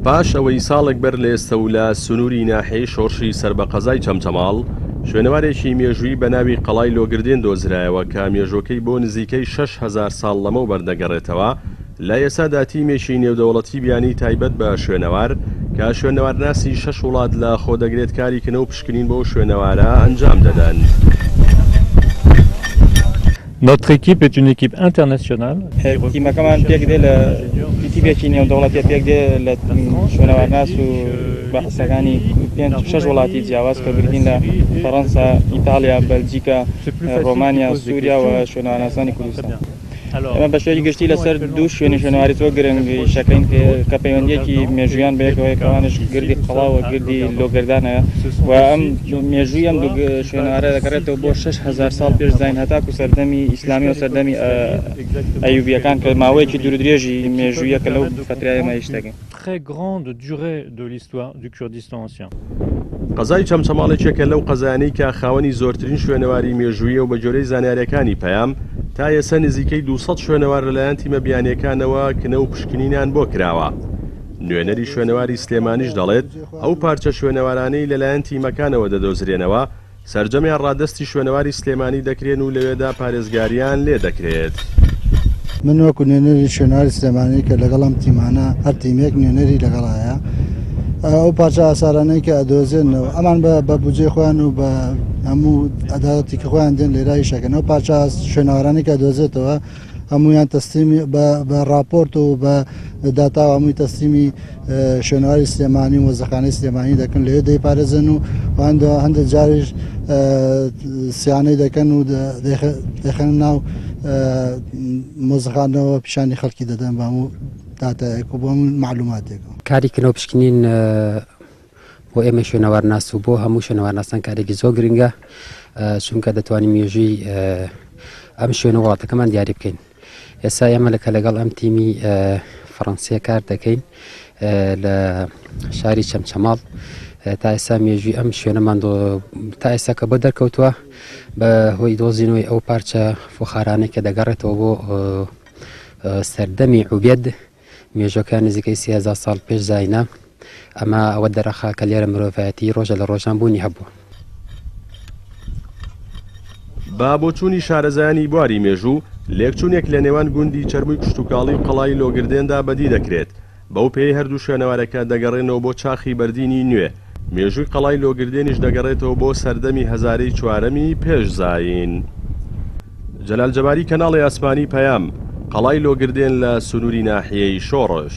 پاش ئەوەی ساڵێک بەر لە ئێستە و لە سنووری ناحیەی شۆڕشی سەر بە قەزای چەمچەماڵ، شوێنەوارێکی مێژوویی بە ناوی قەڵای لۆگردێن دۆزرایەوە کە مێژووەکەی بۆ نزیکەی 6000 ساڵ لەمەوبەر دەگەڕێتەوە، لە ئێستادا تیمێکی نێودەوڵەتی بیانی تایبەت بە شوێنەوار کە شوێنەوارناسی شەش وڵات لە خۆ دەگرێت کاری کنە و پشکنین بۆ شوێنەوارە ئەنجام دەدەن. Notre équipe est une équipe internationale. تیمەکەمان پێکدێ لە تیمێکی نێودەوڵەتیە، پێکدێ لە شوێنەوارناس و باحسەکانی پێنج شەش وڵاتی جیاواز کە بریتین لە فەڕەنسا، ئیتاڵیا، بەلجیکا، ڕۆمانیا، سووریا و شوێنەوارناسانی کوردستان. ئێمە بە شێوەیەکی گشتی لەسەر دوو شوێنی شوێنەواری زۆر گرنگ ئیشەکەین کە پەیوەندییەکی مێژوویان بەیەکەوە هەیە کە ئەوانیش گردی قەڵا و گردی لۆگردانە و ئەم مێژووی ئەم دوو شوێنەوارە دەگەڕێتەوە بۆ 6000 ساڵ پێش زاین هەتاکو سەردەمی ئیسلامی و سەردەمی ئەیوبیەکان کە ماوەیەکی دوورودرێژی مێژوویە کە لەو فەترەیە ئێمە ئیش دەکەین. Très grande durée de l'histoire du Kurdistan ancien. قەزای چەمچەماڵ یەکێکە لەو قەزایانەی کە خاوەنی زۆرترین شوێنەواری مێژووییە و بەگوێرەی زانیارییەکانی پەیام، تا ئێستا نزیکەی 200 شوێنەوار لەلایەن تیمە بیانییەکانەوە کنە و پشکنینیان بۆ کراوە. نوێنەری شوێنەواری سلێمانیش دەڵێت، ئەو پارچە شوێنەوارانەی لەلایەن تیمەکانەوە دەدۆزرێنەوە، سەرجەمیان ڕادەستی شوێنەواری سلێمانی دەکرێن و لەوێدا پارێزگارییان لێ دەکرێت. من وەکو نوێنەری شوێنەواری سلێمانی کە لەگەڵ ئەم تیمانە هەر تیمێک نوێنەری لەگەڵایە ئەو پارچە ئاسارانەی کە ئەدۆزێنەوە ئەمان بە بودجەی خۆیان و بە هەموو ئەداتی کە خۆیان دێن لێرە ئیشەکەن ئەو پارچە شوێنەوارانەی کە ئەدۆزێتەوە هەمویان تەسلیمی بە ڕاپۆرت و بە داتا هەمووی تەسلیمی شوێنەواری سلێمانی و مۆزەخانەی سلێمانی دەکەن لەوێ دەیپارێزن و هەندێک جاریش سیانەی دەکەن و دەخەن ناو مۆزەخانەوە پیشانی خەڵکی دەدەن بە هەموو داتایەک و بۆ هەموو معلوماتێک. کاری کنە و پشکنین بۆ ئێمە شوێنەوارناس و بۆ هەموو شوێنەوارناسان کارێکی زۆر گرنگە چونکە دەتوانین مێژووی ئەم شوێنە وڵاتەکەمان دیاری بکەین ئێستا ئێمە لەکە لەگەڵ ئەم تیمی فەڕەنسیە کار دەکەین لە شاری چەمچەماڵ تا ئێستا مێژووی ئەم شوێنەمان تا ئێستا کە بۆ دەرکەوتووە بە هۆی دۆزینەوەی ئەو پارچە فخارانەی کە دەگەڕێتەوە بۆ سەردەمی عوبێد مێژوەکە نزیکەی 3000 ساڵ پێش زاینە ئەمە ئەوە دەرەخا کە لێرە مرۆڤایەتی ڕۆژە لە ڕۆژان بوونی هەبووە. بە بۆچوونی شارەزایانی بواری مێژوو، لێکچوونێک لە نێوان گوندی چەرمووی کشتوکاڵی و قەڵای لۆگردێندا بەدی دەکرێت، بەو پێیەی هەردوو شوێنەوارەکە دەگەڕێنەوە بۆ چاخی بەردینی نوێ، مێژووی قەڵای لۆگردێنیش دەگەڕێتەوە بۆ سەردەمی هەزارەی چوارەمی پێش زایین. جەلال جەباری کەناڵی ئاسمانی پەیام، قەڵای لۆگردێن لە سنووری ناحیەی شۆڕش.